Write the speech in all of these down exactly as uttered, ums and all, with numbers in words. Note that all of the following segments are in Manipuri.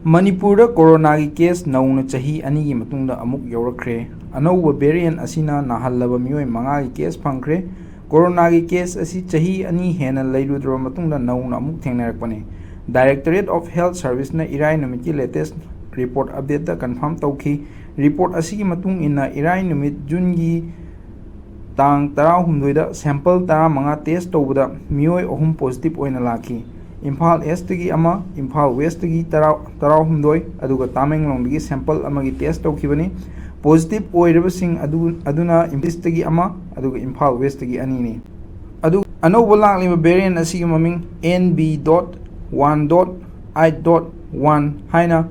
ꯃꯅꯤꯄꯨꯔꯗ ꯀꯣꯔꯣꯅꯥꯒꯤ ꯀꯦꯁ ꯅꯧꯅ ꯆꯍꯤ ꯑꯅꯤꯒꯤ ꯃꯇꯨꯡꯗ ꯑꯃꯨꯛ ꯌꯧꯔꯛꯈ꯭ꯔꯦ꯫ ꯑꯅꯧꯕ ꯚꯦꯔꯤꯌꯦꯟ ꯑꯁꯤꯅ ꯅꯥꯍꯜꯂꯕ ꯃꯤꯑꯣꯏ ꯃꯉꯥꯒꯤ ꯀꯦꯁ ꯐꯪꯈ꯭ꯔꯦ꯫ ꯀꯣꯔꯣꯅꯥꯒꯤ ꯀꯦꯁ ꯑꯁꯤ ꯆꯍꯤ ꯑꯅꯤ ꯍꯦꯟꯅ ꯂꯩꯔꯨꯗ꯭ꯔꯕ ꯃꯇꯨꯡꯗ ꯅꯧꯅ ꯑꯃꯨꯛ ꯊꯦꯡꯅꯔꯛꯄꯅꯤ꯫ Directorate of Health Serviceꯅ ꯏꯔꯥꯏ ꯅꯨꯃꯤꯠꯀꯤ latest report updateꯇ confirm ꯇꯧꯈꯤ꯫ Report ꯑꯁꯤꯒꯤ ꯃꯇꯨꯡ ꯏꯟꯅ ꯏꯔꯥꯏ ꯅꯨꯃꯤꯠ ꯖꯨꯟꯒꯤ ꯇꯥꯡ ꯇꯔꯥꯍꯨꯝꯗꯣꯏꯗ sample ꯇꯔꯥꯃꯉꯥ test ꯇꯧꯕꯗ ꯃꯤꯑꯣꯏ ꯑꯍꯨꯝ positive ꯑꯣꯏꯅ ꯂꯥꯛꯈꯤ꯫ ꯏꯝꯐꯥꯜ Eastꯇꯒꯤ ꯑꯃ, ꯏꯝꯐꯥꯜ Westꯇꯒꯤ ꯇꯔꯥ, ꯇꯔꯥꯍꯨꯝꯗꯣꯏ, ꯑꯗꯨꯒ ꯇꯥꯃꯦꯡꯂꯣꯡꯗꯒꯤ sample ꯑꯃꯒꯤ test ꯇꯧꯈꯤꯕꯅꯤ꯫ Positive ꯑꯣꯏꯔꯤꯕꯁꯤꯡ ꯑꯗꯨ, ꯑꯗꯨꯅ Eastꯇꯒꯤ ꯑꯃ, ꯑꯗꯨꯒ ꯏꯝꯐꯥꯜ Westꯇꯒꯤ ꯑꯅꯤꯅꯤ꯫ ꯑꯗꯨ ꯑꯅꯧꯕ ꯂꯥꯛꯂꯤꯕ variant ꯑꯁꯤꯒꯤ ꯃꯃꯤꯡ N B dot one dot eight dot one ꯍꯥꯏꯅ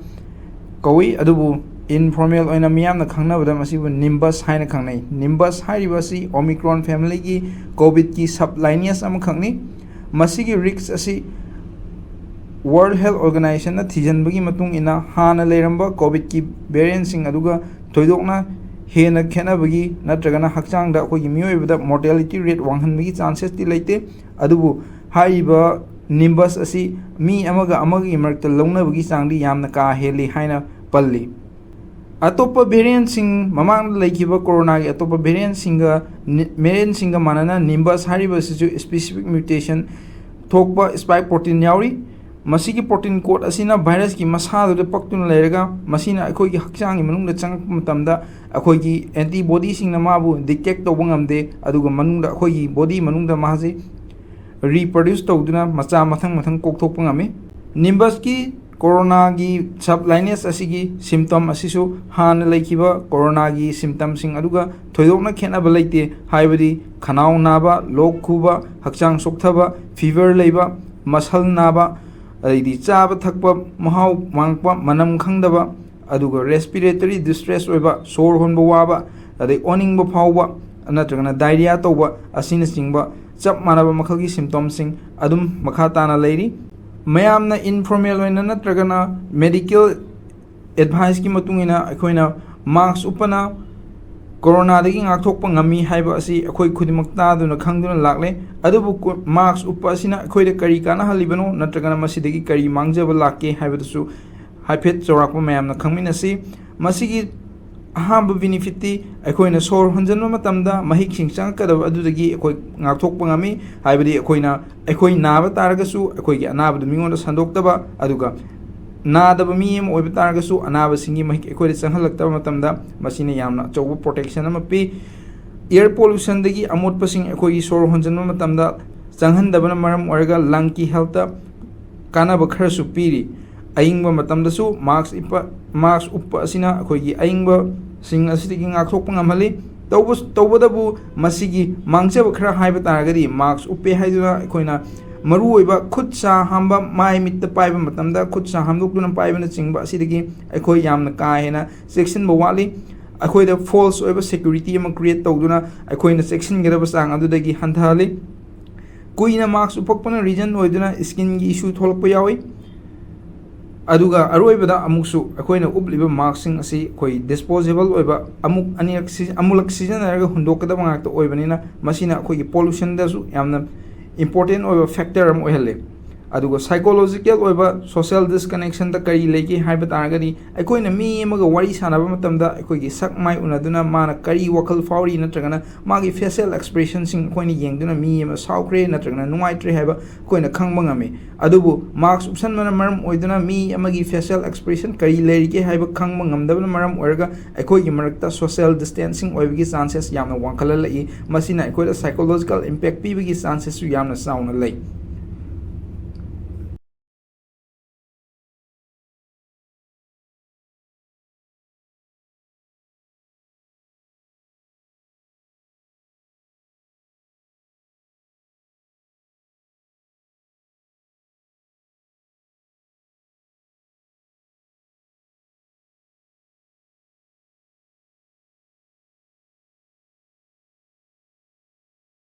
ꯀꯧꯏ, ꯑꯗꯨꯕꯨ informal ꯑꯣꯏꯅ ꯃꯤꯌꯥꯝꯅ ꯈꯪꯅꯕꯗ ꯃꯁꯤꯕꯨ Nimbus ꯍꯥꯏꯅ ꯈꯪꯅꯩ꯫ Nimbus ꯍꯥꯏꯔꯤꯕ ꯑꯁꯤ Omicron familyꯒꯤ COVIDꯀꯤ sub lineage ꯑꯃꯈꯛꯅꯤ꯫ ꯃꯁꯤꯒꯤ risk ꯑꯁꯤ World Health Organizationꯅ ꯊꯤꯖꯤꯟꯕꯒꯤ ꯃꯇꯨꯡ ꯏꯟꯅ ꯍꯥꯟꯅ ꯂꯩꯔꯝꯕ COVIDꯀꯤ variantꯁꯤꯡ ꯑꯗꯨꯒ ꯊꯣꯏꯗꯣꯛꯅ ꯍꯦꯟꯅ ꯈꯦꯠꯅꯕꯒꯤ ꯅꯠꯇ꯭ꯔꯒꯅ ꯍꯛꯆꯥꯡꯗ ꯑꯩꯈꯣꯏꯒꯤ ꯃꯤꯑꯣꯏꯕꯗ mortalityꯒꯤ rate ꯋꯥꯡꯍꯟꯕꯒꯤ chances ꯇꯤ ꯂꯩꯇꯦ꯫ ꯑꯗꯨꯕꯨ ꯍꯥꯏꯔꯤꯕ Nimbus ꯑꯁꯤ ꯃꯤ ꯑꯃꯒ ꯑꯃꯒꯒꯤ ꯃꯔꯛꯇ ꯂꯧꯅꯕꯒꯤ ꯆꯥꯡꯗꯤ ꯌꯥꯝꯅ ꯀꯥ ꯍꯦꯜꯂꯤ ꯍꯥꯏꯅ ꯄꯜꯂꯤ꯫ ꯑꯇꯣꯞꯄ variantꯁꯤꯡ, ꯃꯃꯥꯡꯗ ꯂꯩꯈꯤꯕ ꯀꯣꯔꯣꯅꯥꯒꯤ ꯑꯇꯣꯞꯄ variantꯁꯤꯡꯒ ꯅꯤ-, variantꯁꯤꯡꯒ ꯃꯥꯟꯅꯅ Nimbus ꯍꯥꯏꯔꯤꯕ ꯑꯁꯤꯁꯨ specific mutation ꯊꯣꯛꯄ spike protein ꯌꯥꯎꯔꯤ꯫ ꯃꯁꯤꯒꯤ protein code ꯑꯁꯤꯅ virusꯀꯤ ꯃꯁꯥꯗꯨꯗ ꯄꯛꯇꯨꯅ ꯂꯩꯔꯒ, ꯃꯁꯤꯅ ꯑꯩꯈꯣꯏꯒꯤ ꯍꯛꯆꯥꯡꯒꯤ ꯃꯅꯨꯡꯗ ꯆꯪꯉꯛꯄ ꯃꯇꯝꯗ ꯑꯩꯈꯣꯏꯒꯤ antibodyꯁꯤꯡꯅ ꯃꯥꯕꯨ detect ꯇꯧꯕ ꯉꯝꯗꯦ, ꯑꯗꯨꯒ ꯃꯅꯨꯡꯗ, ꯑꯩꯈꯣꯏꯒꯤ body ꯃꯅꯨꯡꯗ ꯃꯥꯁꯤ reproduce ꯇꯧꯗꯨꯅ ꯃꯆꯥ ꯃꯊꯪ ꯃꯊꯪ ꯀꯣꯛꯊꯣꯛꯄ ꯉꯝꯃꯤ꯫ Nimbusꯀꯤ ꯀꯣꯔꯣꯅꯥꯒꯤ sub lineage ꯑꯁꯤꯒꯤ symptom ꯑꯁꯤꯁꯨ ꯍꯥꯟꯅ ꯂꯩꯈꯤꯕ ꯀꯣꯔꯣꯅꯥꯒꯤ symptomꯁꯤꯡ ꯑꯗꯨꯒ ꯊꯣꯏꯗꯣꯛꯅ ꯈꯦꯠꯅꯕ ꯂꯩꯇꯦ, ꯍꯥꯏꯕꯗꯤ ꯈꯅꯥꯎ ꯅꯥꯕ, ꯂꯣꯛ ꯈꯨꯕ, ꯍꯛꯆꯥꯡ ꯆꯣꯛꯊꯕ, fever ꯂꯩꯕ, muscle ꯅꯥꯕ, ꯑꯗꯩꯗꯤ ꯆꯥꯕ ꯊꯛꯄ ꯃꯍꯥꯎ ꯃꯥꯡꯂꯛꯄ, ꯃꯅꯝ ꯈꯪꯗꯕ, ꯑꯗꯨꯒ respiratory distress ꯑꯣꯏꯕ, ꯁꯣꯔ ꯍꯣꯟꯕ ꯋꯥꯕ, ꯑꯗꯩ ꯑꯣꯅꯤꯡꯕ ꯐꯥꯎꯕ, ꯅꯠꯇ꯭ꯔꯒꯅ diarrhea ꯇꯧꯕ ꯑꯁꯤꯅꯆꯤꯡꯕ ꯆꯞ ꯃꯥꯟꯅꯕ ꯃꯈꯜꯒꯤ symptomꯁꯤꯡ ꯑꯗꯨꯝ ꯃꯈꯥ ꯇꯥꯅ ꯂꯩꯔꯤ꯫ ꯃꯌꯥꯝꯅ informal ꯑꯣꯏꯅ ꯅꯠꯇ꯭ꯔꯒꯅ medical adviceꯀꯤ ꯃꯇꯨꯡ ꯏꯟꯅ ꯑꯩꯈꯣꯏꯅ mask ꯎꯞꯄꯅ ꯀꯣꯔꯣꯅꯥꯗꯒꯤ ꯉꯥꯛꯊꯣꯛꯄ ꯉꯝꯃꯤ ꯍꯥꯏꯕ ꯑꯁꯤ ꯑꯩꯈꯣꯏ ꯈꯨꯗꯤꯡꯃꯛ ꯇꯥꯗꯨꯅ ꯈꯪꯗꯨꯅ ꯂꯥꯛꯂꯦ꯫ ꯑꯗꯨꯕꯨ ꯀꯣ-, mask ꯎꯞꯄ ꯑꯁꯤꯅ ꯑꯩꯈꯣꯏꯗ ꯀꯔꯤ ꯀꯥꯟꯅꯍꯜꯂꯤꯕꯅꯣ ꯅꯠꯇ꯭ꯔꯒꯅ ꯃꯁꯤꯗꯒꯤ ꯀꯔꯤ ꯃꯥꯡꯖꯕ ꯂꯥꯛꯀꯦ ꯍꯥꯏꯕꯗꯨꯁꯨ ꯍꯥꯏꯐꯦꯠ ꯆꯥꯎꯔꯥꯛꯄ ꯃꯌꯥꯝꯅ ꯈꯪꯃꯤꯟꯅꯁꯤ꯫ ꯃꯁꯤꯒꯤ ꯑꯍꯥꯟꯕ ꯕꯤꯅꯤꯐꯤꯠꯇꯤ ꯑꯩꯈꯣꯏꯅ ꯁꯣꯔ ꯍꯣꯟꯖꯤꯟꯕ ꯃꯇꯝꯗ ꯃꯍꯤꯛꯁꯤꯡ ꯆꯪꯉꯛꯀꯗꯕ ꯑꯗꯨꯗꯒꯤ ꯑꯩꯈꯣꯏ ꯉꯥꯛꯊꯣꯛꯄ ꯉꯝꯃꯤ꯫ ꯍꯥꯏꯕꯗꯤ ꯑꯩꯈꯣꯏꯅ, ꯑꯩꯈꯣꯏ ꯅꯥꯕ ꯇꯥꯔꯒꯁꯨ ꯑꯩꯈꯣꯏꯒꯤ ꯑꯅꯥꯕꯗꯨ ꯃꯤꯉꯣꯟꯗ ꯁꯟꯗꯣꯛꯇꯕ, ꯑꯗꯨꯒ ꯅꯥꯗꯕ ꯃꯤ ꯑꯃ ꯑꯣꯏꯕ ꯇꯥꯔꯒꯁꯨ ꯑꯅꯥꯕꯁꯤꯡꯒꯤ ꯃꯍꯤꯛ ꯑꯩꯈꯣꯏꯗ ꯆꯪꯍꯜꯂꯛꯇꯕ ꯃꯇꯝꯗ ꯃꯁꯤꯅ ꯌꯥꯝꯅ ꯑꯆꯧꯕ ꯄ꯭ꯔꯣꯇꯦꯛꯁꯟ ꯑꯃ ꯄꯤ꯫ ꯑꯦꯌꯔ ꯄꯣꯂꯨꯁꯟꯗꯒꯤ ꯑꯃꯣꯠꯄꯁꯤꯡ ꯑꯩꯈꯣꯏꯒꯤ ꯁꯣꯔ ꯍꯣꯟꯖꯤꯟꯕ ꯃꯇꯝꯗ ꯆꯪꯍꯟꯗꯕꯅ ꯃꯔꯝ ꯑꯣꯏꯔꯒ ꯂꯪꯒꯤ ꯍꯦꯜꯠꯇ ꯀꯥꯟꯅꯕ ꯈꯔꯁꯨ ꯄꯤꯔꯤ꯫ ꯑꯏꯪꯕ ꯃꯇꯝꯗꯁꯨ ꯃꯥꯛꯁ ꯏꯞꯄ, ꯃꯥꯛꯁ ꯎꯞꯄ ꯑꯁꯤꯅ ꯑꯩꯈꯣꯏꯒꯤ ꯑꯏꯪꯕꯁꯤꯡ ꯑꯁꯤꯗꯒꯤ ꯉꯥꯛꯊꯣꯛꯄ ꯉꯝꯍꯜꯂꯤ꯫ ꯇꯧꯕ-, ꯇꯧꯕꯇꯕꯨ ꯃꯁꯤꯒꯤ ꯃꯥꯡꯖꯕ ꯈꯔ ꯍꯥꯏꯕ ꯇꯥꯔꯒꯗꯤ ꯃꯥꯛꯁ ꯎꯞꯄꯦ ꯍꯥꯏꯗꯨꯅ ꯑꯩꯈꯣꯏꯅ ꯃꯔꯨꯑꯣꯏꯕ ꯈꯨꯠ ꯁꯥ ꯍꯥꯝꯕ, ꯃꯥꯏ ꯃꯤꯠꯇ ꯄꯥꯏꯕ ꯃꯇꯝꯗ ꯈꯨꯠ ꯁꯥ ꯍꯥꯝꯗꯣꯛꯇꯨꯅ ꯄꯥꯏꯕꯅꯆꯤꯡꯕ ꯑꯁꯤꯗꯒꯤ ꯑꯩꯈꯣꯏ ꯌꯥꯝꯅ ꯀꯥ ꯍꯦꯟꯅ ꯆꯦꯛꯁꯤꯟꯕ ꯋꯥꯠꯂꯤ꯫ ꯑꯩꯈꯣꯏꯗ ꯐꯣꯜꯁ ꯑꯣꯏꯕ ꯁꯦꯀ꯭ꯌꯨꯔꯤꯇꯤ ꯑꯃ ꯀ꯭ꯔꯤꯌꯦꯠ ꯇꯧꯗꯨꯅ ꯑꯩꯈꯣꯏꯅ ꯆꯦꯛꯁꯤꯟꯒꯗꯕ ꯆꯥꯡ ꯑꯗꯨꯗꯒꯤ ꯍꯟꯊꯍꯜꯂꯤ꯫ ꯀꯨꯏꯅ ꯃꯥꯛꯁ ꯎꯞꯄꯛꯄꯅ ꯔꯤꯖꯟ ꯑꯣꯏꯗꯨꯅ ꯁ꯭ꯀꯤꯟꯒꯤ ꯏꯁꯨ ꯊꯣꯛꯂꯛꯄ ꯌꯥꯎꯏ꯫ ꯑꯗꯨꯒ ꯑꯔꯣꯏꯕꯗ ꯑꯃꯨꯛꯁꯨ ꯑꯩꯈꯣꯏꯅ ꯎꯞꯂꯤꯕ ꯃꯥꯛꯁꯁꯤꯡ ꯑꯁꯤ ꯑꯩꯈꯣꯏ ꯗꯤꯁꯄꯣꯖꯦꯕꯜ ꯑꯣꯏꯕ, ꯑꯃꯨꯛ ꯑꯅꯤꯔꯛ ꯁꯤ-, ꯑꯃꯨꯛꯂꯛ ꯁꯤꯖꯤꯟꯅꯔꯒ ꯍꯨꯟꯗꯣꯛꯀꯗꯕ ꯉꯥꯛꯇ ꯑꯣꯏꯕꯅꯤꯅ ꯃꯁꯤꯅ ꯑꯩꯈꯣꯏꯒꯤ ꯄꯣꯂꯨꯁꯟꯗꯁꯨ ꯌꯥꯝꯅ ꯏꯝꯄꯣꯔꯇꯦꯟ ꯑꯣꯏꯕ ꯐꯦꯛꯇꯔ ꯑꯃ ꯑꯣꯏꯍꯜꯂꯤ꯫ ꯑꯗꯨꯒ ꯁꯥꯏꯀꯣꯂꯣꯖꯤꯀꯦꯜ ꯑꯣꯏꯕ ꯁꯣꯁꯤꯌꯦꯜ ꯗꯤꯁꯀꯅꯦꯛꯁꯟꯗ ꯀꯔꯤ ꯂꯩꯒꯦ ꯍꯥꯏꯕ ꯇꯥꯔꯒꯗꯤ ꯑꯩꯈꯣꯏꯅ ꯃꯤ ꯑꯃꯒ ꯋꯥꯔꯤ ꯁꯥꯟꯅꯕ ꯃꯇꯝꯗ ꯑꯩꯈꯣꯏꯒꯤ ꯁꯛ ꯃꯥꯏ ꯎꯅꯗꯨꯅ ꯃꯥꯅ ꯀꯔꯤ ꯋꯥꯈꯜ ꯐꯥꯎꯔꯤ ꯅꯠꯇ꯭ꯔꯒꯅ ꯃꯥꯒꯤ ꯐꯦꯁꯤꯌꯦꯜ ꯑꯦꯛꯁꯄ꯭ꯔꯦꯁꯟꯁꯤꯡ ꯑꯩꯈꯣꯏꯅ ꯌꯦꯡꯗꯨꯅ ꯃꯤ ꯑꯃ ꯁꯥꯎꯈ꯭ꯔꯦ ꯅꯠꯇ꯭ꯔꯒꯅ ꯅꯨꯡꯉꯥꯏꯇ꯭ꯔꯦ ꯍꯥꯏꯕ ꯑꯩꯈꯣꯏꯅ ꯈꯪꯕ ꯉꯝꯃꯤ꯫ ꯑꯗꯨꯕꯨ ꯃꯥꯛꯁ ꯎꯞꯁꯟꯕꯅ ꯃꯔꯝ ꯑꯣꯏꯗꯨꯅ ꯃꯤ ꯑꯃꯒꯤ ꯐꯦꯁꯤꯌꯦꯜ ꯑꯦꯛꯁꯄ꯭ꯔꯦꯁꯟ ꯀꯔꯤ ꯂꯩꯔꯤꯒꯦ ꯍꯥꯏꯕ ꯈꯪꯕ ꯉꯝꯗꯕꯅ ꯃꯔꯝ ꯑꯣꯏꯔꯒ ꯑꯩꯈꯣꯏꯒꯤ ꯃꯔꯛꯇ ꯁꯣꯁꯤꯌꯦꯜ ꯗꯤꯁꯇꯦꯟꯁꯤꯡ ꯑꯣꯏꯕꯒꯤ ꯆꯥꯟꯁꯦꯁ ꯌꯥꯝꯅ ꯋꯥꯡꯈꯠꯍꯜꯂꯛꯏ꯫ ꯃꯁꯤꯅ ꯑꯩꯈꯣꯏꯗ ꯁꯥꯏꯀꯣꯂꯣꯖꯤꯀꯦꯜ ꯏꯝꯄꯦꯛ ꯄꯤꯕꯒꯤ ꯆꯥꯟꯁꯦꯁꯁꯨ ꯌꯥꯝꯅ ꯆꯥꯎꯅ ꯂꯩ꯫